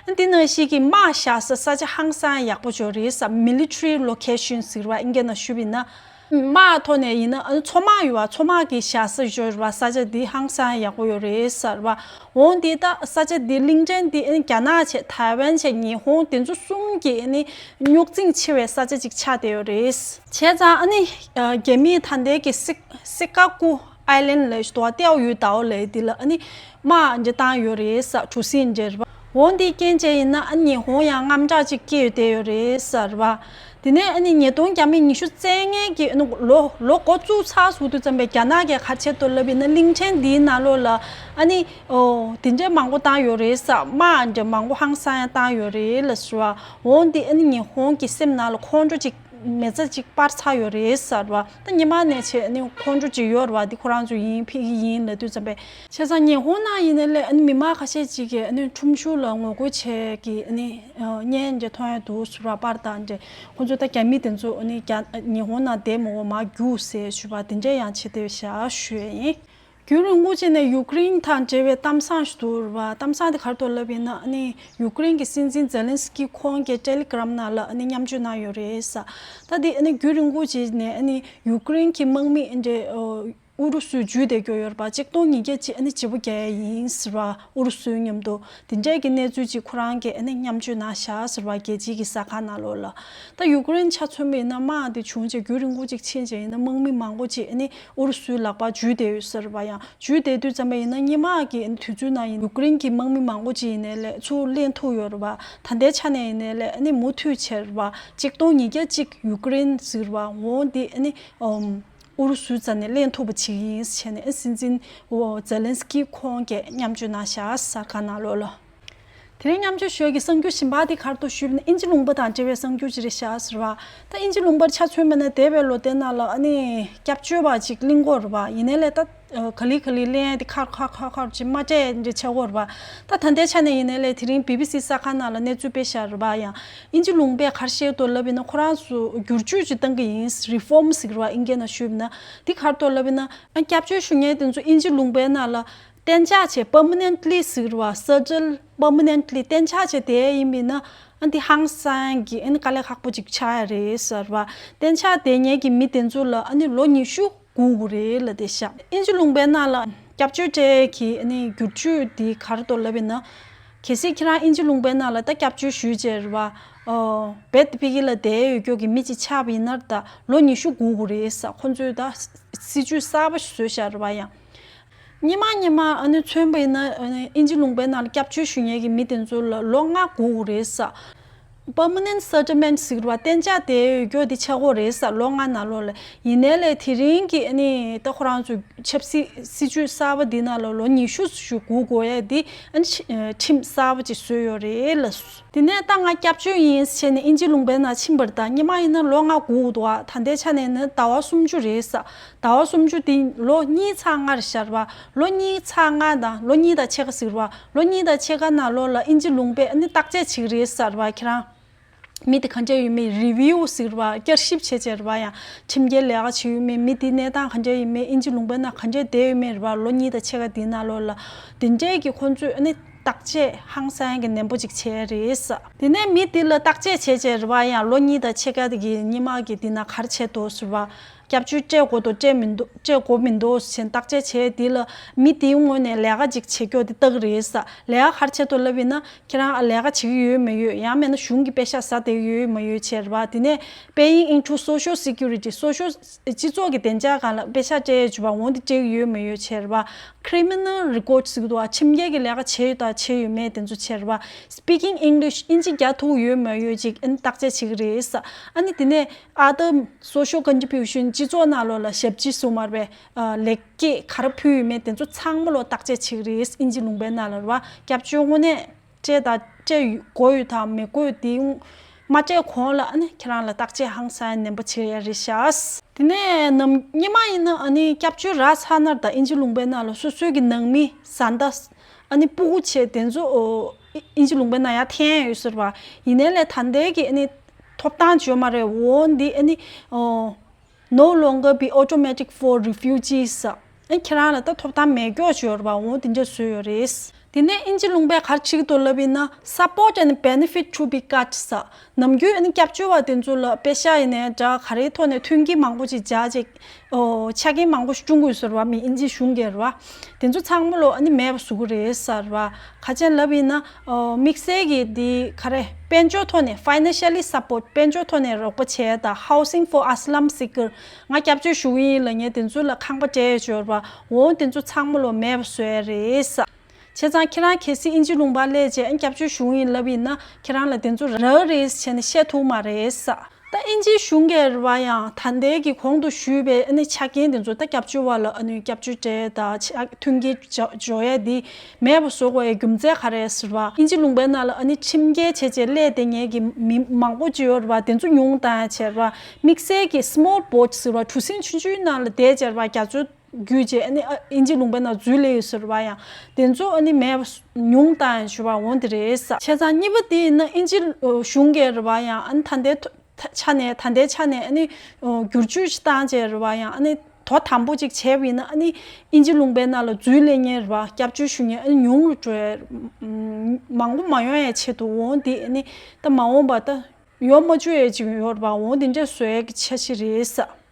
བ། འདི་ནང་བཞིན་གྱི་དམག་བཞག་ས་ས་ཆ་ཧང་སང་ཡག་པོ་ཅིག་ཡོད་རེད་ཟེར། Military Location ཟེར་བ་ཨིན་སྐད་ནང་ཞུས་པ་ཡིན་ན། དམག་ཐོག་ནས་ཡིན་ན། ཨ་ནི་མཚོ་དམག་ཡོད་པ། མཚོ་དམག་གི་བཞག་ས་ཅིག་ཡོད་རེད་པ། ས་ཆ་འདི་ཧང་སང་ཡག་པོ་ཡོད་རེད་ཟེར་བ། འོ་འདི་ད་ས་ཆ་འདི་གླིང་ཕྲན་འདི་ཨ་ནི་རྒྱ་ནག་བྱས། ཐའེ་ཝན་བྱས། ཉི་ཧོང་དེ་ཚོ་གསུམ་གྱི་ཨ་ནི་རྙོག་འཛིང་ཆེ་བའི་ས་ཆ་ཅིག་ཆགས་བསྡད་ཡོད་རེད། བྱས་ཙང་ཨ་ནི་ཨ་རྒྱ་མིས་ད་ལྟའི་གི་སི་སི་ཀ་ཀུ་Island ལབ་ཞིག་འདུག་པ། ཏའོ་ཡུའུ་ཏའོ་ལབ་འདི་ལ་ཨ་ནི་དམག་འདྲ་བཏང་ཡོད་རེད་ཟེར། གྲུ་གཟིངས་འདྲ་རེད་པ། འོ་འདི་རྐྱེན་བྱས་ཡིན་ན། ཨ་ཉི་ཧོང་ཡང་དངངས་སྐྲག་ཅིག་སྐྱེས་བསྡད་ཡོད་རེད་ཟེར་བ། དེ་ནས་ཨ་ནི་ཉིས་སྟོང་བརྒྱ་མེད་ཉི་ཤུ་རྩ་ལྔ་གི་ཨ་ནི་ལོ་ལོ་འགོ་བཙུགས་ཚར་སོང་དུས་ཙམ་པས་རྒྱ་ནག་གིས་ག་རེ་བྱས་འདུག་ལབ་ཡིན་ན། གླིང་ཕྲན་འདིའི་ནང་ལོགས་ལ་ཨ་ནི་ཨོ་དེ་འདྲ་མང་པོ་བཏང་ཡོད་རེད་ཟེར། དམག་འདྲ་མང་པོ་ཧང་སང་ཡང་བཏང་ཡོད་རེད་ལབ་ཟེར་བ། འོ་འདི་ཨ་ནི་ཉི་ཧོང་གི་སེམས་ནང་ལ་ཁོང་ཁྲོ་ཅིག་མེ་བཙའ་གཅིག་སྤར་ཚར་ཡོད་རེད་ཟེར་བ། ད་སྔོན་མ་ནས་བྱས་ཨ་ནི་ཁོང་ཁྲོ་ཅིག་ཡོད་རེད་བ། འདི་ཁོ་རང་ཚོ་ཡིན། ཕ་གི་ཡིན་ལབ་དུས་ཙམ་པས། བྱས་ཙང་ཉི་ཧོང་ནང་ཡིན་ནའི་ལས་ཨ་ནི་མི་མང་ཁ་ཤས་ཅིག་གིས་ཨ་ནི་ཁྲོམ་གཞུང་ལ་ངོ་རྒོལ་བྱས་ཀྱི་ཨ་ནི་བརྙན་འདྲ་མཐོང་ཡ་འདུག་ཟེར་བ། པར་དང་འདྲ། ཁོང་ཚོ་ད་རྒྱ་མི་དེ་ཚོ་ཨ་ནི་རྒྱ་ཉི་ཧོང་ནང་བསྡད་མི་དགོས་མར་རྒྱུགས་ཟེར་ཞུས་པ་དེ་འདྲ་ཡང་བྱས་བསྡད་བཞག་ཞུ་ཡ་ཡིན། རྒྱུན་རིང་པོ་ཅིག་ནས་ཡུཀ་རེན་དང་འབྲེལ་བའི་གཏམ་བཟང་ཞིག་འདུག་རེད་པ། གཏམ་བཟང་དེ་ག་རེ་འདུག་ལབ་ཡིན་ན། ཨ་ནི་ཡུཀ་རེན་གྱི་སྲིད་འཛིན་ཛེ་ལན་སི་ཀི་ཁོང་གིས་ཊེ་ལི་གྷི་རམ་ནང་ལ་ཨ་ནི་མཉམ་སྤྱོད་གནང་ཡོད་རེད་ཟེར། ད་དེ་ཨ་ནི་རྒྱུན་རིང་པོ་ཅིག་ནས་ཨ་ནི་ཡུཀ་རེན་གྱི་དམག་མི་འདྲ་ཨོ་ ཨུ་རུ་སུའི་འཇུས་བསྡད་རྒྱུ་ཡོད་རེད་པ། གཅིག་སྟོང་ཉིས་བརྒྱ་ཅིག་ཨ་ནི་བརྗེ་པོ་རྒྱག་ཡ་ཡིན་ཟེར་བ། ཨུ་རུ་སུའི་མཉམ་དུ་དེ་འདྲས་ཀྱི་གནས་ཚུལ་ཅིག་ཁོ་རང་གིས་ཨ་ནི་མཉམ་སྤྱོད་གནང་བཞག་ཟེར་བ། རྒྱལ་སྤྱིའི་གི་གསར་ཁང་ནང་ལོགས་ལ། ད་ཡུཀ་རེན་ཆ་མཚོན་པ་ཡིན་ན་དམག་དེ་བྱུང་རྗེས་རྒྱུན་རིང་པོ་ཅིག་ཕྱིན་རྗེས་ཡིན་ན་དམག་མི་མང་པོ་ཅིག་ཨ་ནི་ཨུ་རུ་སུའི་ལག་པར་འཇུས་བསྡད་ཡོད་ཟེར་བ། ཡང་འཇུས་བསྡད་དུས་ཙམ་པ་ཡིན་ན་སྔོན་མ་གི་དུས་ཚོད་ནང་ཡིན་ཡུཀ་རེན་གྱི་དམག་མི་མང་པོ་ཅིག་ཡིན་ནའི་ལས་ཚུར་ལེན་ཐུབ་ཡོད་རེད་པ། ད་ལྟའི་ཆ་ནས་ཡིན་ནའི་ལས་ཨ་ནི་མུ་མཐུད་བྱས་རེད་པ། གཅིག་སྟོང་ཉིས་བརྒྱ་ཅིག་ཡུཀ་རེན་ཟེར་བ་འོ་འདི་ཨ་ནི་ཨུ་རུ་སུའི་རྩ་ནས་ལེན་ཐུབ་པ་བྱེད་ཀྱི་ཡིན་ཟེར་བྱས་ནས་སྲིད་འཛིན་ཛེ་ལན་སི་ཀི་ཁོང་གིས་མཉམ་སྤྱོད་གནང་བཞག་གསར་ཁང་ནང་ལོགས་ལ། དེ་རིང་མཉམ་སྤྱོད་ཞུ་ཡ་གི་གསར་འགྱུར་གཞན་པ་དེ་ག་རེ་འདུག་ཞུས་པ་ན། དབྱིན་ཇི་ལུང་པ་དང་འབྲེལ་བའི་གསར་འགྱུར་ཅིག་རེད་ཤག་ཟེར་བ། ད་དབྱིན་ཇི་ལུང་པར་ཆ་མཚོན་པ་ན་འདས་པའི་ལོ་དེ་ནང་ལ་ཨ་ནི་སྐྱབས་བཅོལ་བ་ཅིག་གླེང་གི་ཡོད་རེད་པ། ཡིན་ནའི་ལས་ད་ག་ལེ་ག་ལེ་གླེང་ཡ་དེ་ཁར་ཁར་ཁར་ཁར་ཅིག་མ་སྤྲད་འདྲ་ཆགས་ཀྱི་ཡོད་རེད་པ། ད་ད་ལྟའི་ཆ་ནས་ཡིན་ནའི་ལས་དེ་རིང་བི་བི་སི་གསར་ཁང་ནང་ལ་གནས་ཚུལ་སྤེལ་བཞག་རེད་པ། ཡང་དབྱིན་ཇི་ལུང་པས་ག་རེ་བཤད་འདུག་ལབ་ཡིན་ན། ཁོ་རང་ཚོ་བསྒྱུར་བཅོས་ཅིག་བཏང་གི་ཡིན། རི་ཕོམ་ཟེར་བ་དབྱིན་སྐད་ནང་ཞུས་པ་ན། འདི་ག་རེ་འདུག་ལབ་ཡིན་ན། ཨ་སྐྱབས་བཅོལ་ཞུ་མཁན་དེ་ཚོ་དབྱིན་ཇི་ལུང་པའི་ནང་ལ་གཏན་འཇགས་བྱས། པར་མ་ནེན་ཊི་ལི་ཟེར་བ། སེ་ཊལ་པར་མ་ནེན་ཊི་ལི་གཏན་འཇགས་བྱས་བསྡད་ཡིན་པ་ཡིན་ན། ཨ་འདི་ཧང་སང་གི་ཨ་ནི་དཀའ་ལས་ཁག་པོ་ཅིག་ཆགས་ཡ་རེད་ཟེར་བ། གཏན་འཇགས་བསྡད་མཁན་གྱི་མི་དེ་ཚོ་ལ་ཨ་ནི་ལོ་ཉི་ཤུ་སྒུག་དགོས་རེད་ལབ་བསྡད་ཤག་དབྱིན་ཇི་ལུང་པའི་ནང་ལ་སྐྱབས་བཅོལ་སྤྲད་ཡས་ཀྱི་ཨ་ནི་བསྒྱུར་བཅོས་འདི་ག་རེ་འདུག་ལབ་ཡིན་ན། གལ་སྲིད་ཁྱེད་རང་དབྱིན་ཇི་ལུང་པའི་ནང་ལ་ད་སྐྱབས་བཅོལ་ཞུས་བྱས་རེད་པ། ཨོ་རྦད་དེ་ཕ་གི་ལ་བསྡད་ཡོད་རྒྱུ་གི་མི་ཅིག་ཆགས་པ་ཡིན་ན། ད་ལོ་ཉི་ཤུ་སྒུག་དགོས་རེད་ཟེར། ཁོང་ཚོས་ད་སྲིད་ཇུས་གསར་པ་ཞིག་བཟོས་བཞག་རེད་པ། ཡང་སྔོན་མ་སྔོན་མ་ཨ་ནི་མཚོན་པ་ཡིན་ན། ཨ་ནི་དབྱིན་ཇི་ལུང་པའི་ནང་ལ་སྐྱབས་བཅོལ་ཞུ་མཁན་གྱི་མི་དེ་ཚོ་ལ་ལོ་ལྔ་སྒུག་དགོས་རེད་ཟེར། པར་མ་ནེན་ཊི་སེ་ཊལ་མེན་ཊི་ཟེར་བ། གཏན་འཇགས་བསྡད་ཡོད་རྒྱུ་དེ་ཆགས་ཀྱི་ཡོད་རེད་ཟེར། ལོ་ལྔ་ནང་ལོགས་ལ། ཡིན་ནའི་ལས་དེ་རིང་གི་ཨ་ནི་ད་ཁོ་རང་ཚོའི་ཆབ་སྲིད་སྲིད་ཇུས་གསར་པ་འདི་ནང་ལ་ལོ་ཉི་ཤུ་ཞིག་སྒུག་དགོས་ཡ་འདི་ཨ་ནི་ཁྲིམས་གསར་པ་ཅིག་བཟོས་ཡོད་རེད་ལབ། དེ་ནས་ད་ང་སྐྱབས་བཅོལ་ཡིན་ཟེར་ནས་དབྱིན་ཇི་ལུང་པའི་ནང་ཕྱིན་པ་རེད། ད་སྔོན་མ་ཡིན་ན་ལོ་ལྔ་སྒུག་འདུག་པ། ད་ལྟའི་ཆ་ནས་ནི་ཟླ་བ་སུམ་ཅུ་རེད་ཟེར། ཟླ་བ་སུམ་ཅུ་དེ་ལོ་གཉིས་ཚེག་ལྔ་རེད་ཤག་རེད་པ། ལོ་གཉིས་ཚེག་ལྔ་དང་ལོ་གཉིས་དང་ཕྱེད་ཀ་ཟེར་བ། ལོ་གཉིས་དང་ཕྱེད་ཀ་ནང་ལོགས་ལ་དབྱིན་ཇི་ལུང་པས་ཨ་ནི་བརྟག་དཔྱད་བྱེད་ཀྱི་རེད་ཟེར་བ། ཁྱེད་རང་མི་དེ་ག་འདྲ་ཡོད་མེད་རི་བིའུ་ཟེར་བ། བསྐྱར་ཞིབ་བྱེད་བྱས་རེད་པ། ཡང་ཁྲིམས་འགལ་ལས་ཀ་བྱེད་ཡོད་མེད། མི་དེ་གནས་སྟངས་ག་འདྲ་ཡོད་མེད། དབྱིན་ཇི་ལུང་པའི་ནང་ག་འདྲ་བསྡད་ཡོད་མེད་རེད་པ། ལོ་གཉིས་དང་ཕྱེད་ཀ་དེའི་ནང་ལོགས་ལ། དེ་འདྲས་ཀྱི་ཁོང་ཚོས་ཨ་ནི་བརྟག་དཔྱད་ཧང་སང་གི་ནན་པོ་ཅིག་བྱས་རེད་ཟེར། དེ་ནས་མི་དེ་ལ་བརྟག་དཔྱད་བྱས་བྱས་རེད་པ། ཡང་ལོ་གཉིས་དང་ཕྱེད་ཀ་དེ་གི་སྔོན་མ་གི་དེ་ནང་ག་རེ་བྱས་འདུག་ཟེར་བ། སྐྱབས་བཅོལ་སྤྲད་དགོས་འདུག་སྤྲད་མི་འདུག་སྤྲད་དགོས་མི་འདུག་ཟེར་བྱས་བརྟག་དཔྱད་བྱས། དེ་ལ་མི་དེའི་ངོས་ནས་ལས་ཀ་ཅིག་བྱེད་རྒྱུ་དེ་བལྟ་གི་རེད་ཟེར། ལས་ཀ་ག་རེ་བྱེད་འདུག་ལབ་ཡིན་ན། ཁྱེད་རང་ལས་ཀ་བྱེད་ཀྱི་ཡོད་མ་ཡོད། ཡང་མིན་ན་གཞུང་གི་པེ་ཤག་ཟ་བསྡད་ཀྱི་ཡོད་མ་ཡོད་བྱས་རེད་པ། དེ་ནས་paying into social security, social སྤྱི་ཚོགས་ཀྱི་བདེ་འཇགས་སྒང་ལ་པེ་ཤག་སྤྲད་ཡས་བྱས་པ། འོ་འདི་སྤྲད་ཀྱི་ཡོད་མ་ཡོད་བྱས་རེད་པ། Criminal record ཟེར་གྱི་འདུག་པ། ཁྲིམས་འགལ་གྱི་ལས་ཀ་བྱས་ཡོད་དང་བྱས་ཡོད་མེད་དེ་ཚོ་བྱས་རེད་པ། Speaking English དབྱིན་ཇི་རྒྱག་ཐུབ་ཡོད་མ་ཡོད་ཅིག་ཨ་ནི་བརྟག་དཔྱད་བྱེད་ཀྱི་རེད་ཟེར། ཨ་ནི་དེ་ནས་other social contribution སྤྱི་ཚོགས་ནང་ལོགས་ལ་ཞབས་ཕྱི་སོ་མར་བའི་ལེགས་སྐྱེས་ག་རེ་ཕུལ་ཡོད་མེད་དེ་ཚོ་ཚང་མ་ལོ་བརྟག་དཔྱད་བྱེད་ཀྱི་རེད། དབྱིན་ཇི་ལུང་པའི་ནང་ལ་རེད་པ། སྐྱབས་བཅོལ་དངོས་གནས་སྤྲད་དང་སྤྲད་དགོས་ཡོད་དང་མི་དགོས་ཡོད་དེ་མ་སྤྲད་གོང་ལ་ཨ་ནི་ཁྱེད་རང་ལ་བརྟག་དཔྱད་ཧང་སང་ནན་པོ་བྱེད་ཡ་རེད་ཤག་དེ་ནས་ནམ་སྔོན་མ་ཡིན་ན་ཨ་ནི་སྐྱབས་བཅོལ་རག་ཚར་ན་ད་དབྱིན་ཇི་ལུང་པའི་ནང་ལ་སོ་སོའི་གི་ནང་མི་བཟའ་ཟླ་ཨ་ནི་སྤུ་གུ་བྱས་དེ་ཚོ་ཨོ་དབྱིན་ཇི་ལུང་པའི་ནང་ཡར་འཐེན་ཡ་ཡོད་ཟེར་བ། ཡིན་ནའི་ལས་ད་ལྟའི་གི་ཨ་ནི་ཐོབ་ཐང་བྱོས་མ་རེད། འོ་འདི་ཨ་ནི་ཨོ། No longer be automatic for refugees ཟེར། ཨ་ཁྱེད་རང་ལ་ད་ཐོབ་ཐང་མེད་སྐྱོ་ཞུ་ཡོད་རེད་པ། འོ་དེ་འདྲ་བཟོས་ཡོད་རེད། དེ་ནས་དབྱིན་ཇི་ལུང་པས་ག་རེ་བྱེད་ཀྱི་འདུག་ལབ་ཡིན་ན། Support and benefit to be cut ཟེར། ནམ་རྒྱུན་ཨ་ནི་སྐྱབས་བཅོལ་བ་དེ་ཚོ་ལ་པེ་ཤག་ཡིན་ནའི་འདྲ་ག་རེའི་ཐོག་ནས་མཐུན་རྐྱེན་མང་པོ་ཅིག་སྦྱར་བྱས། ཨོ་ཆ་རྐྱེན་མང་པོ་ཞིག་བསྐྲུན་དགོས་ཟེར་བ། མི་དབྱིན་ཇི་གཞུང་གིས་རེད་པ། དེ་ཚོ་ཚང་མ་ལོ་ཨ་ནི་མེད་པ་བཟོ་གི་རེད་ཟེར་བ། ག་རེ་ལབ་ཡིན་ན། ཨོ་དམིགས་བསལ་གྱི་འདི་ག་རེ་དཔལ་འབྱོར་ཐོག་ནས་financially support དཔལ་འབྱོར་ཐོག་ནས་རོགས་པ་བྱས་དང་། Housing for asylum seeker ང་སྐྱབས་བཅོལ་ཞུ་གི་ཡིན་ལབ་མཁན་དེ་ཚོ་ལ་ཁང་པ་སྤྲད་ཡོད་པ། འོ་དེ་ཚོ་ཚང་མ་ལོ་མེད་པ་བཟོ་ཡ་རེད་ཟེར། བྱས་ཙང་ཁྱེད་རང་གལ་སྲིད་དབྱིན་ཇི་ལུང་པ་སླེབས་བྱས་ཨ་སྐྱབས་བཅོལ་ཞུ་གི་ཡིན་ལབ་ཡིན་ན། ཁྱེད་རང་ལ་དེ་ཚོ་རག་རེད་བྱས་ནས་བཤད་ཐུབ་མ་རེད་ཟེར། ད་དབྱིན་ཇིའི་གཞུང་གིས་རེད་པ། ཡང་ད་ལྟའི་གི་གོང་དུ་ཞུས་པའི་ཨ་ནི་ཆ་རྐྱེན་དེ་ཚོ། ད་སྐྱབས་བཅོལ་བ་ལ་ཨ་ནི་སྐྱབས་བཅོལ་སྤྲད་དང་ཆ་མཐུན་རྐྱེན་སྦྱོ་སྦྱོར་ཡ་འདི་མེད་པ་བཟོ་དགོས་ཡ་རྒྱུ་མཚན་ག་རེ་ཟེར་བ། དབྱིན་ཇི་ལུང་པའི་ནང་ལ་ཨ་ནི་ཁྲིམས་འགལ་བྱས་བྱས་སླེབས་བསྡད་མཁན་གྱི་མི་མང་པོ་ཅིག་ཡོད་རེད་པ། དེ་ཚོ་ཉུང་བཏང་ཡ་བྱས་རེད་པ། དམིགས་བསལ་གྱི་small boat ཟེར་བ། གྲུ་གཟིངས་ཆུང་ཆུང་ནང་ལ་བསྡད་བྱས་རེད་པ། རྒྱ་མཚོ་བརྒྱུད་བྱས་ཨ་ནི་ཨ་དབྱིན་ཇི་ལུང་པའི་ནང་འཛུལ་སླེབས་ཡོད་ཟེར་བ། ཡང་དེ་ཚོ་ཨ་ནི་མེད་པ་ཉུང་བཏང་ཡ་བྱས་པ་འོ་དེ་རེད་ཟེར། བྱས་ཙང་གཉིས་པ་དེ་ཡིན་ན་དབྱིན་ཇི་གཞུང་གིས་རེད་པ། ཡང་ཨ་ནི་ད་ལྟའི་ཐོ་ཆ་ནས་ད་ལྟའི་ཆ་ནས་ཨ་ནི་ཨོ་བསྒྱུར་བཅོས་ཤིག་བཏང་བྱས་རེད་པ། ཡང་ཨ་ནི་དོ་དམ་པོ་ཅིག་བྱས་པ་ཡིན་ན། ཨ་ནི་དབྱིན་ཇི་ལུང་པའི་ནང་ལ་འཛུལ་སླེབས་མཁན་རེད་པ། སྐྱབས་བཅོལ་ཞུ་མཁན་ཨ་ནི་ཉུང་རུ་འགྲོ་ཡ་མང་པོ་མ་ཡོང་ཡ་ཆེད་དུ། འོ་འདི་ཨ་ནི་ད་མ་འོངས་པ་ད་ཡོང་མ་བཅུག་ཡ་ཅིག་ཡོད་རེད་པ། འོ་འདི་འདྲས་བཟོ་ཡ་གི་འཆར་གཞི་རེད་ཟེར།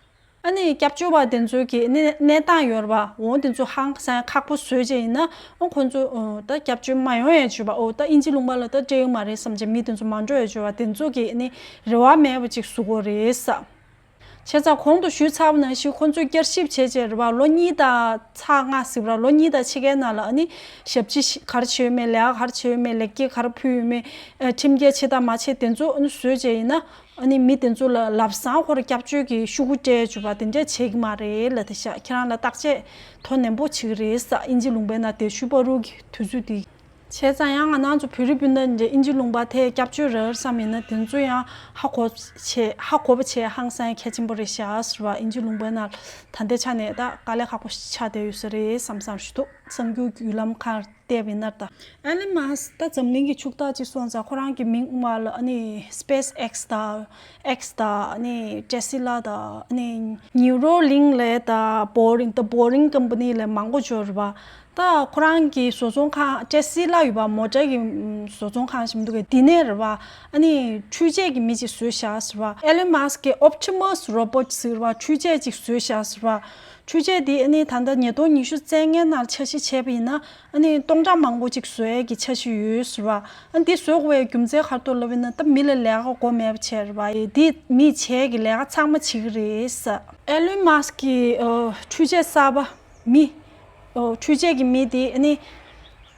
ཨ་ནི་སྐྱབས་བཅོལ་བ་དེ་ཚོའི་གི་གནས་གནས་སྟངས་ཡོད་རེད་པ། འོ་དེ་ཚོ་ཧང་སང་ཁག་པོ་བཟོས་བྱས་ཡིན་ན། འོ་ཁོང་ཚོ་ཨོ་ད་སྐྱབས་བཅོལ་མ་ཡོང་ཡ་བྱོས་པ། འོ་ད་དབྱིན་ཇི་ལུང་པ་ལ་ད་སྤྲད་ཡོད་མ་རེད་བསམ་བྱས་མི་དེ་ཚོ་མ་འགྲོ་ཡ་བྱོས་པ། དེ་ཚོ་གི་ཨ་ནི་རེ་བ་མེད་པ་ཅིག་བཟོ་དགོས་རེད་ས། བྱས་ཙང་གོང་དུ་ཞུས་ཚར་བ་ནང་བཞིན་ཁོང་ཚོས་བསྐྱར་ཞིབ་བྱས་བྱས་རེད་པ། ལོ་གཉིས་དང་ཚེག་ལྔ་ཟེར་བ་ར། ལོ་གཉིས་དང་ཕྱེད་ཀའི་ནང་ལ་ཨ་ནི་ཞབས་ཕྱི་ག་རེ་བྱས་ཡོད་མེད། ལས་ཀ་ག་རེ་བྱས་ཡོད་མེད། ལེགས་སྐྱེས་ག་རེ་ཕུལ་ཡོད་མེད། ཨ་ཁྲིམས་འགལ་བྱས་དང་མ་བྱས་དེ་ཚོ་ཨ་ནི་བཟོས་བྱས་ཡིན་ན། ཨ་ནི་མི་དེ་ཚོ་ལ་ལམ་སང་ཁོ་ར་སྐྱབས་བཅོལ་གྱི་ཤོག་གུ་སྤྲད་བཅུག་པ་དེ་འདྲས་བྱེད་ཀྱི་མ་རེད་ལབ་དེ་ཤག་ཁྱེད་རང་ལ་བརྟག་དཔྱད་དོ་ནན་པོ་བྱེད་ཀྱི་རེད་ས། དབྱིན་ཇི་ལུང་པའི་ནང་དེ་ཞུ་བ་རུ་གི་དུས་ཚོད་དེ། བྱས་ཙང་ཡང་ང་རང་ཚོ་བོད་རིགས་སྤུན་ཟླ་འདྲ་དབྱིན་ཇི་ལུང་པ་དེ་སྐྱབས་བཅོལ་རེད་བསམ་ཡིན་ན་དེ་ཚོ་ཡང་ཧ་གོ་བྱས་ཧ་གོ་བ་བྱས་ཧང་སང་གལ་ཆེན་པོ་རེད་ཤག་ཟེར་བ། དབྱིན་ཇི་ལུང་པའི་ནང་ད་ལྟའི་ཆ་ནས་ད་དཀའ་ལས་ཁག་པོ་ཞིག་ཆགས་བསྡད་ཡོད་ས་རེད་བསམ་བསམ་ཞུ་འདུག་གསར་འགྱུར་བརྒྱུད་ལམ་ཁག་བལྟས་པ་ཡིན་ན། ད་ཨེ་ལོན་མཱ་སི་ད་འཛམ་གླིང་གི་ཕྱུག་བདག་ཅིག་སོང་ཙང་ཁོ་རང་གི་མིང་དབུ་མ་ལ་ཨ་ནི་སི་པེ་སི་ཨེག་སི་དང་ཨེག་སི་དང་ཨ་ནི་ཊེ་སི་ལ་དང་ཨ་ནི་ནིའུ་རོ་ལིང་ལས་དང་བོ་རིང་ད་བོ་རིང་ཀམ་པ་ནི་ལས་མང་པོ་འབྱོར་བ། ད་ཁོ་རང་གི་བཟོ་ཚོང་ཁང་ཊེ་སི་ལ་ཡོད་པ། མོ་ཊ་གི་བཟོ་ཚོང་ཁང་ཞིག་མི་འདུག་གས། དེ་ནས་རེད་པ། ཨ་ནི་འཕྲུལ་ཆས་ཀྱི་མི་ཅིག་བཟོས་བཞག་ཟེར་བ། ཨེ་ལོན་མཱ་སི་གི་ཨོབ་ཊི་མཱ་སི་རོ་བོ་ཊི་ཟེར་བ་འཕྲུལ་ཆས་ཅིག་བཟོས་བཞག་ཟེར་བ། འཕྲུལ་ཆས་དེ་ཨ་ནི་ད་ལྟ་ཉིས་སྟོང་ཉི་ཤུ་རྩ་ལྔའི་ནང་འཆར་གཞི་བྱས་པ་ཡིན་ན། ཨ་ནི་སྟོང་ཕྲག་མང་པོ་ཅིག་བཟོ་ཡས་ཀྱི་འཆར་གཞི་ཡོད་ཟེར་བ། ཨ་འདི་བཟོ་དགོས་པའི་རྒྱུ་མཚན་ག་རེ་འདུག་ལབ་ཡིན་ན། ད་མི་ལ་ལས་ཀ་དགོས་མེད་པ་བྱས་རེད་པ། ཨེ་འདི་མིས་བྱས་ཀྱི་ལས་ཀ་ཚང་མ་བྱེད་ཀྱི་རེད་ཟེར། ཨེ་ལོན་མཱ་སི་གི་ཨ་འཕྲུལ་ཆས་གསར་པ་མི་ཨ་འཕྲུལ་ཆས་ཀྱི་མི་དེ་ཨ་ནི་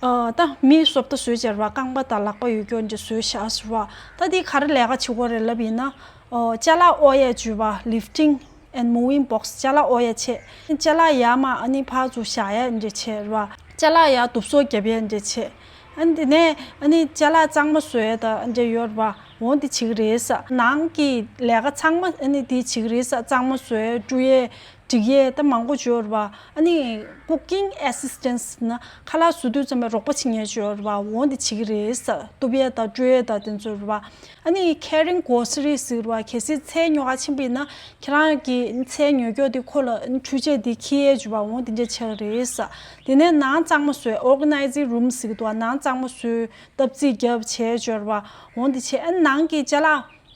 ཨ་ད་མི་བཟོ་ལྟ་བཟོས་བྱས་རེད་པ། རྐང་པ་དང་ལག་པ་ཡོད་རྒྱུ་འདྲ་བཟོས་བཞག་ཟེར་བ། ད་འདི་ག་རེ་ལས་ཀ་བྱེད་ཀྱི་ཡོད་རེད་ལབ་ཡིན་ན། ཨ་ཅ་ལག་གཡོག་ཡས་བྱེད་པ། ལིཕ་ཊིང་ཨེན་མུ་ཝིང་བོག་སི། ཅ་ལག་གཡོག་ཡས་བྱེད། ཅ་ལག་ཡར་མར་ཨ་ནི་ཕར་ཚུར་བཞག་ཡས་འདྲ་བྱེད་རེད་པ། ཅ་ལག་ཡར་དུབ་སོ་རྒྱབ་ཡས་འདྲ་བྱེད། ཨ་ནི་དེ་ནས་ཨ་ནི་ཅ་ལག་གཙང་མ་བཟོ་ཡས་དང་འདྲ་ཡོད་རེད་པ། འོ་འདི་བྱེད་ཀྱི་རེད་ས། ནང་གི་ལས་ཀ་ཚང་མ་ཨ་ནི་འདི་བྱེད་ཀྱི་རེད་ས། གཙང་མ་བཟོ་ཡས་བཀྲུ་ཡས་སྒྲིག་ཡས་ད་མང་པོ་ཡོད་རེད་པ། ཨ་ནི་cooking assistance ན་ཁ་ལག་བཟོ་དུས་ཙམ་པའི་རོགས་པ་བྱེད་མཁན་ཡོད་རེད་པ། འོ་འདི་བྱེད་ཀྱི་རེད་ས། གཏུབ་ཡས་དང་བཀྲུ་ཡས་དང་དེ་ཚོ་རེད་པ། ཨ་ནི་carrying groceries ཟེར་བ། གལ་སྲིད་ཚལ་ཉོ་ག་ཕྱིན་པ་ཡིན་ན་ཁྱེད་རང་གི་ཚལ་ཉོ་རྒྱུ་དེ་ཁོ་ལ་འཕྲུལ་ཆས་དེ་འཁྱེར་ཡས་བྱེད་པ། འོ་དེ་འདྲ་ཆགས་རེད་ས། དེ་ནས་ནང་གཙང་མ་བཟོས། organizing room ཟེར་གྱི་འདུག་པ། ནང་གཙང་མ་བཟོས། སྟབས་རྩིས་རྒྱབ་བྱས་བྱས་རེད་པ། འོ་དེ་བྱས། ཨ་ནང་གི་ཅ་ལག་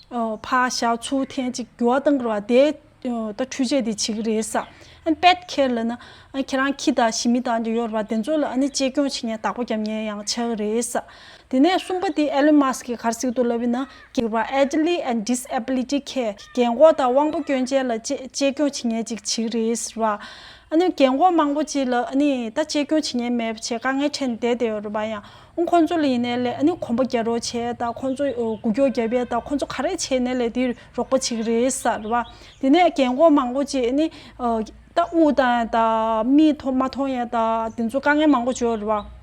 ཨ་ཕར་བཞག་ཚུར་འཐེན་ཅིག་འགྱུར་བ་གཏོང་གི་རེད་པ། དེ་ཨ་ད་འཕྲུལ་ཆས་དེ་བྱེད་ཀྱི་རེད་ས། ཨ་pet care ལབ་ན་ཨ་ཁྱེད་རང་ཁྱི་དང་ཞི་མི་དང་འདྲ་ཡོད་རེད་པ། དེ་ཚོ་ལ་ཨ་ནི་གཅེས་སྐྱོང་བྱེད་མཁན་བདག་པོ་རྒྱབ་མཁན་ཡང་ཆགས་ཀྱི་རེད་ས། དེ་ནས་གསུམ་པ་དེ་ཨེ་ལོན་མཱ་སི་གིས་ག་རེ་ཟེར་གྱི་འདུག་ལབ་ཡིན་ན། གཅིག་པ་elderly and disability care། རྒན་གོག་དང་དབང་པོ་སྐྱོན་ཅན་ལ་གཅེས་གཅེས་སྐྱོང་བྱེད་མཁན་ཅིག་བྱེད་ཀྱི་རེད་ཟེར་བ། ཨ་ནི་རྒན་གོག་མང་པོ་ཅིག་ལ་ཨ་ནི་ད་གཅེས་སྐྱོང་བྱེད་མཁན་མེད་པ་བྱས་དཀའ་ངལ་འཕྲད་ནས་བསྡད་བསྡད་ཡོད་རེད་པ། ཡང་ཨ་ཁོང་ཚོ་ལ་ཡིན་ནའི་ལས་ཨ་ནི་གོམ་པ་རྒྱག་རོགས་བྱས་དང་། ཁོང་ཚོ་འགུལ་སྐྱོད་རྒྱབ་ཡས་དང་། ཁོང་ཚོ་ག་རེ་བྱས་ནའི་ལས་དེ་རོགས་པ་བྱེད་ཀྱི་རེད་ཟེར་བ། དེ་ནས་རྒན་གོག་མང་པོ་ཅིག་ཨ་ནི་ད་དབུགས་བཏང་ཡས་དང་། མིག་མཐོང་མ་མཐོང་ཡས་དང་། དེ་ཚོ་དཀའ་ངལ་མང་པོ་ཅིག་ཡོད་རེད་པ།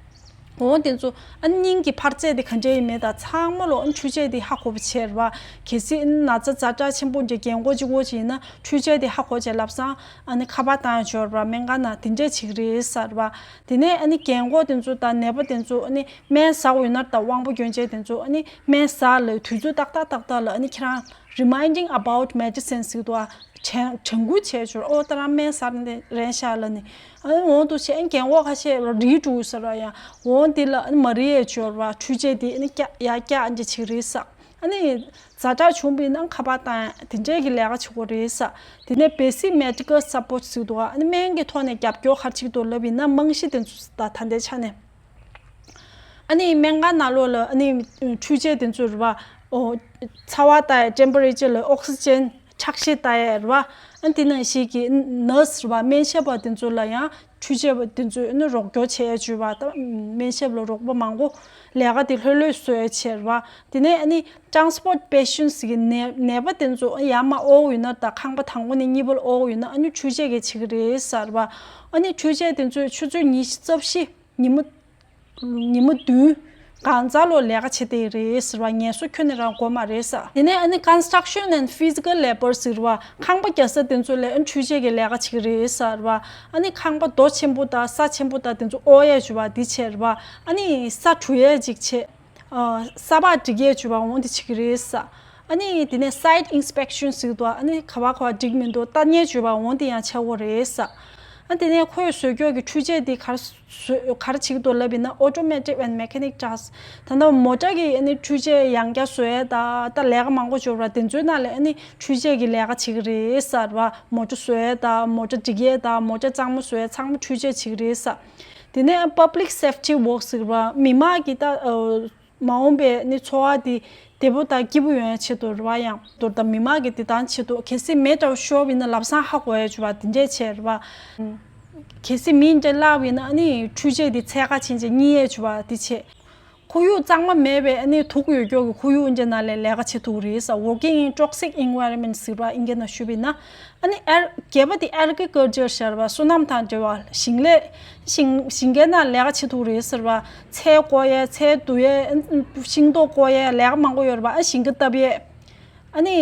འོ་དེ་ཚོ་ཨ་ནི་སྙིང་གི་འཕར་ཚད་དེ་ག་འདྲས་ཡིན་མིན་དང་ཚང་མ་ལོ་ཨ་ནི་འཕྲུལ་ཆས་དེ་ཧ་གོ་བ་བྱས་རེད་པ། གལ་སྲིད་ཨ་ནི་ན་ཚ་ཛ་དྲག་ཆེན་པོ་འདྲ་རྒན་གོག་གཅིག་པོ་ཅིག་ཡིན་ན་འཕྲུལ་ཆས་དེ་ཧ་གོ་བྱས་ལམ་སང་ཨ་ནི་ཁ་པར་བཏང་ཡས་ཅིག་ཡོད་རེད་པ། སྨན་ཁང་ནང་དེ་འདྲས་བྱེད་ཀྱི་རེད་ཟེར་བ། དེ་ནས་ཨ་ནི་རྒན་གོག་དེ་ཚོ་དང་ནད་པ་དེ་ཚོ་ཨ་ནི་སྨན་ཟ་དགོས་ཡོད་ན། ད་དབང་པོ་སྐྱོན་ཅན་དེ་ཚོ་ཨ་ནི་སྨན་ཟ་ལ་དུས་ཚོད་ཏག་ཏག་ཏག་ཏག་ལ་ཨ་ནི་ཁྱེད་རང་reminding about medicine ཟེར་གྱི་འདུག་པ། དྲན་དྲན་སྐུལ་བྱས་ཆོག་ཨོ་ད་རང་སྨན་ཟ་ནས་རན་ཤག་ལབ་ནས། ཨ་ནི་འོ་འདུག་བྱས། ཨ་ནི་རྒན་གོག་ཁ་ཤས་རིལ་འགྲོ་ཟེར་བ། ཡང་འོ་འདི་ལ་ཨ་ནི་མ་རིལ་ཡས་ཅིག་ཡོད་རེད་པ། འཕྲུལ་ཆས་དེ་ཨ་ནི་བཀྱག་ཡར་བཀྱག་འདྲ་བྱེད་ཀྱི་རེད་ས། ཨ་ནི་ཛ་དྲག་བྱུང་བ་ཡིན་ན་ཁ་པར་བཏང་ཡས་དེ་འདྲས་ཀྱི་ལས་ཀ་བྱེད་ཀྱི་རེད་ས། དེ་ནས་basic medical support ཟེར་གྱི་འདུག་ཨ་ནི་སྨན་གྱི་ཐོག་ནས་རྒྱབ་སྐྱོར་ག་རེ་བྱེད་ཀྱི་འདུག་ལབ་ཡིན་ན། རྨང་གཞི་དེ་ཚོ་ད་ད་ལྟའི་ཆ་ནས། ཨ་ནི་སྨན་ཁང་ནང་ལོགས་ལ་ཨ་ནི་འཕྲུལ་ཆས་དེ་ཚོ་རེད་པ། ཨོ་ཚ་བ་ལྟ་ཡས་temperature ལ་oxygen ཁྲག་ཤེད་ལྟ་ཡས་རེད་པ། ཨ་དེ་ནང་བཞིན་གྱི་nurse རེད་པ། སྨན་ཞབས་པ་དེ་ཚོ་ལ་ཡང་འཕྲུལ་ཆས་པ་དེ་ཚོས་ཨ་ནི་རོགས་སྐྱོར་བྱས་བྱས་པ། ད་སྨན་ཞབས་ལ་རོགས་པ་མང་པོ་ལས་ཀ་དེ་ལྷོད་ལྷོད་བཟོ་ཡས་བྱས་རེད་པ། དེ་ནས་ཨ་ནི་transport patients གི་ནད་ནད་པ་དེ་ཚོ་ཡར་མར་དབོར་ཡོད་ན། ད་ཁང་པ་དང་པོ་ནས་གཉིས་པ་ལ་དབོར་ཡོད་ན། ཨ་ནི་འཕྲུལ་ཆས་ཀྱིས་བྱེད་ཀྱི་རེད་ཟེར་བ། ཨ་ནི་འཕྲུལ་ཆས་དེ་ཚོས་ཆུ་ཚོད་ཉི་ཤུ་རྩ་བཞི་ཉི་མ་ཉི་མ་བདུན་གང་ཚ་ལོ་ལས་ཀ་བྱེད་བསྡད་རེད་ཟེར་བ། ངལ་གསོ་ཁྱོན་ནས་རང་དགོས་མ་རེད་ས། དེ་ནས་ཨ་ནི་construction and physical labour ཟེར་བ། ཁང་པ་རྒྱག་ས་དེ་ཚོ་ལ་ཨ་ནི་འཕྲུལ་ཆས་ཀྱིས་ལས་ཀ་བྱེད་ཀྱི་རེད་ཟེར་བ། ཨ་ནི་ཁང་པ་རྡོ་ཆེན་པོ་དང་ས་ཆེན་པོ་དང་དེ་ཚོ་དབོར་ཡས་བྱེད་པ་འདི་བྱས་རེད་པ། ཨ་ནི་ས་འཁྲུ་ཡས་ཅིག་བྱས། ཨ་ས་ཕག་སྒྲིག་ཡས་བྱེད་པ་འོ་འདི་བྱེད་ཀྱི་རེད་ས། ཨ་ནི་དེ་ནས་site inspection ཟེར་གྱི་འདུག་ཨ་ནི་ག་བ་ག་བ་འགྲིག་མི་འདུག་ལྟ་ཉན་བྱེད་པ་འོ་འདི་ཡང་བྱེད་དགོས་རེད་ས། ཨ་དེ་ནས་ཁོས་བཟོས་ཀྱོག་གི་འཕྲུལ་ཆས་དེ་ག་རེ་བཟོ་ག་རེ་བྱེད་ཀྱི་འདུག་ལབ་ཡིན་ན། Automotive and Mechanic Tasks། ད་ལྟ་མོ་ཊ་གི་ཨ་ནི་འཕྲུལ་ཆས་ཡང་བསྐྱར་བཟོ་ཡས་ད་ད་ལས་ཀ་མང་པོ་ཡོད་ར། དེ་ཚོའི་ནང་ལ་ཨ་ནི་འཕྲུལ་ཆས་ཀྱི་ལས་ཀ་བྱེད་ཀྱི་རེད་ཟེར་བ། མོ་ཊ་བཟོ་ཡས་ད་མོ་ཊ་སྒྲིག་ཡས་ད་མོ་ཊ་གཙང་མ་བཟོ་ཡས་ཚང་མ་འཕྲུལ་ཆས་བྱེད་ཀྱི་རེད་ཟེར། དེ་ནས་Public Safety Work་ཟེར་བ་མི་མང་གི་ད་མ་འོངས་པའི་ནི་འཚོ་བ་དེ་བདེ་པོ་དང་སྐྱིད་པོ་ཡོང་ཡ་ཆེད་དུ་རེད་བ། ཡང་མདོར་ད་མི་མང་གི་བདེ་ཐང་ཆེད་དུ། གལ་སྲིད་མེ་འདྲ་བོ་ཤོར་བ་ཡིན་ན་ལམ་སང་ཧ་གོ་ཡ་བྱུང་བ་དེ་འདྲས་བྱས་རེད་བ། གལ་སྲིད་མི་འདྲ་བརླག་པ་ཡིན་ན་ཨ་ནི་འཕྲུལ་ཆས་དེ་འཚོལ་ག་ཕྱིན་བྱས་རྙེད་ཡ་བྱུང་བ་དེ་བྱས། ཁོར་ཡུག་གཙང་མ་མེད་པའི་ཨ་ནི་དུག་ཡོད་ཀྱོག་གི་ཁོར་ཡུག་འདྲ་ནང་ལ་ལས་ཀ་བྱེད་ཐུབ་ཀྱི་རེད་ཟེར། Working in toxic environment་ཟེར་བ་ཨིན་སྐད་ནང་ཞུས་པ་ཡིན་ན། ཨ་ནི་ཨེར་བརྒྱད་པ་དེ་Agriculture་ཟེར་བ་སོ་ནམ་དང་འབྲེལ་བ། ཞིང་ལས་ཞིང་ཞིང་ཁའི་ནང་ལས་ཀ་བྱེད་ཐུབ་རེད་ཟེར་བ། ཚལ་བརྐོ་ཡས་ཚལ་བསྡུ་ཡས་ཤིང་ཏོག་བརྐོ་ཡས་ལས་ཀ་མང་པོ་ཡོད་རེད་བ། ཨ་ཞིང་ཁ་བཏབ་ཡས། ཨ་ནི་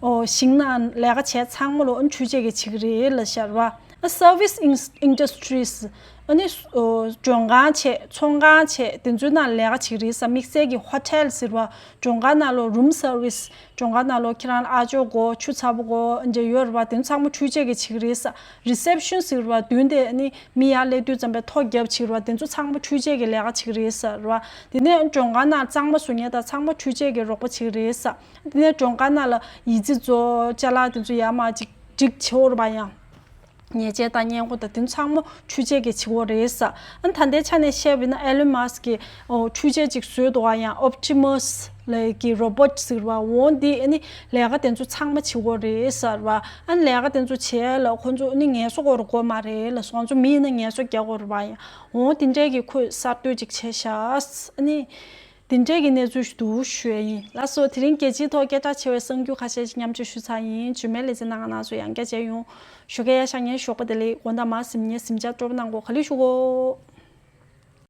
ཨོ་ཞིང་ནང་ལས་ཀ་བྱས་ཚང་མ་ལོ་ཨ་འཕྲུལ་ཆས་ཀྱིས་བྱེད་ཀྱི་རེད་ལ་ཟེར་བ། ཨ་Service Industries་ཨ་ནི་ཨོ་མགྲོན་ཁང་བྱས་ཚོང་ཁང་བྱས་དེ་ཚོའི་ནང་ལས་ཀ་བྱེད་ཀྱི་རེད་ཟེར། དམིགས་བསལ་གྱི་Hotel་ཟེར་བ་མགྲོན་ཁང་ནང་ལོ་Room Service། མགྲོན་ཁང་ནང་ལོ་ཁྱེད་རང་ལ་ཨ་ཅོ་དགོས་ཆུ་ཚ་པོ་དགོས་འདྲ་ཡོད་རེད་བ། དེ་ཚོ་ཚང་མ་འཕྲུལ་ཆས་ཀྱིས་བྱེད་ཀྱི་རེད་ཟེར། Reception་ཟེར་བ་མདུན་དེ་ཨ་ནི་མི་ཡར་སླེབས་དུས་ཙམ་པའི་ཐོ་རྒྱབ་བྱེད་རེད་བ། དེ་ཚོ་ཚང་མ་འཕྲུལ་ཆས་ཀྱི་ལས་ཀ་བྱེད་ཀྱི་རེད་ཟེར་བ། དེ་ནས་མགྲོན་ཁང་ནང་གཙང་མ་བཟོ་མཁན་དང་ཚང་མ་འཕྲུལ་ཆས་ཀྱིས་རོགས་པ་བྱེད་ཀྱི་རེད་ཟེར། དེ་ནས་མགྲོན་ཁང་ནང་ལ་ཡི་ཙི་བཟོ་ཅ་ལག་དེ་ཚོ་ཡར་མར་ཅིག་སྒྲིག་བྱེད་རེད་བ། ཡང་ཉལ་ཆས་དང་བརྙན་ཐུང་དང་དེ་ཚོ་ཚང་མ་འཕྲུལ་ཆས་ཀྱིས་བྱེད་ཀྱི་རེད་ཟེར། ཨ་ནི་ད་ལྟའི་ཆ་ནས་བཤད་པ་ཡིན་ན་Elon Musk་གིས་ཨོ་འཕྲུལ་ཆས་ཅིག་བཟོས་འདུག་བ། ཡང་Optimus་ལབ་ཀྱི་རོ་བོ་ཊི་ཟེར་བ། འོ་འདི་ཨ་ནི་ལས་ཀ་དེ་ཚོ་ཚང་མ་བྱེད་ཀྱི་རེད་ཟེར་བ། ཨ་ནི་ལས་ཀ་དེ་ཚོ་བྱེད་ཡ་ལ་ཁོ་ཚོ་ཨ་ནི་ངལ་གསོ་དགོས་རེད་དགོས་མ་རེད་ལ། ཁོ་ཚོ་མི་ཡིན་ན་ངལ་གསོ་རྒྱག་དགོས་རེད་བ། ཡང་འོ་དེ་འདྲས་ཀྱི་ཁོས་གསར་གཏོད་ཅིག་བྱས་ཤག་ཨ་ནི། དེ་འདྲས་ཀྱི་གནས་ཚུལ་ཞིག་འདུག་ཞུ་ཡ་ཡིན། ལགས་སོ། དེ་རིང་རྒྱལ་སྤྱིའི་ཐོག་སྐད་གྲགས་ཆེ་བའི་གསར་འགྱུར་ཁ་ཤས་ཤིག་མཉམ་སྤྱོད་ཞུས་ཚར་ཡིན། རྗེས་མའི་ལེ་ཚན་ནང་ང་རང་ཚོ་ཡང་བསྐྱར་མཇལ་ཡོང་། ཞོགས་ཀས་ཡར་ཤག་ངའི་ཞོགས་པ་བདེ་ལེགས། དགོང་དག་མར་གཟིམ་ཉལ་གཟིམ་འཇག་སྤྲོ་པོ་གནང་གོ། ག་ལེར་བཞུགས་གོ།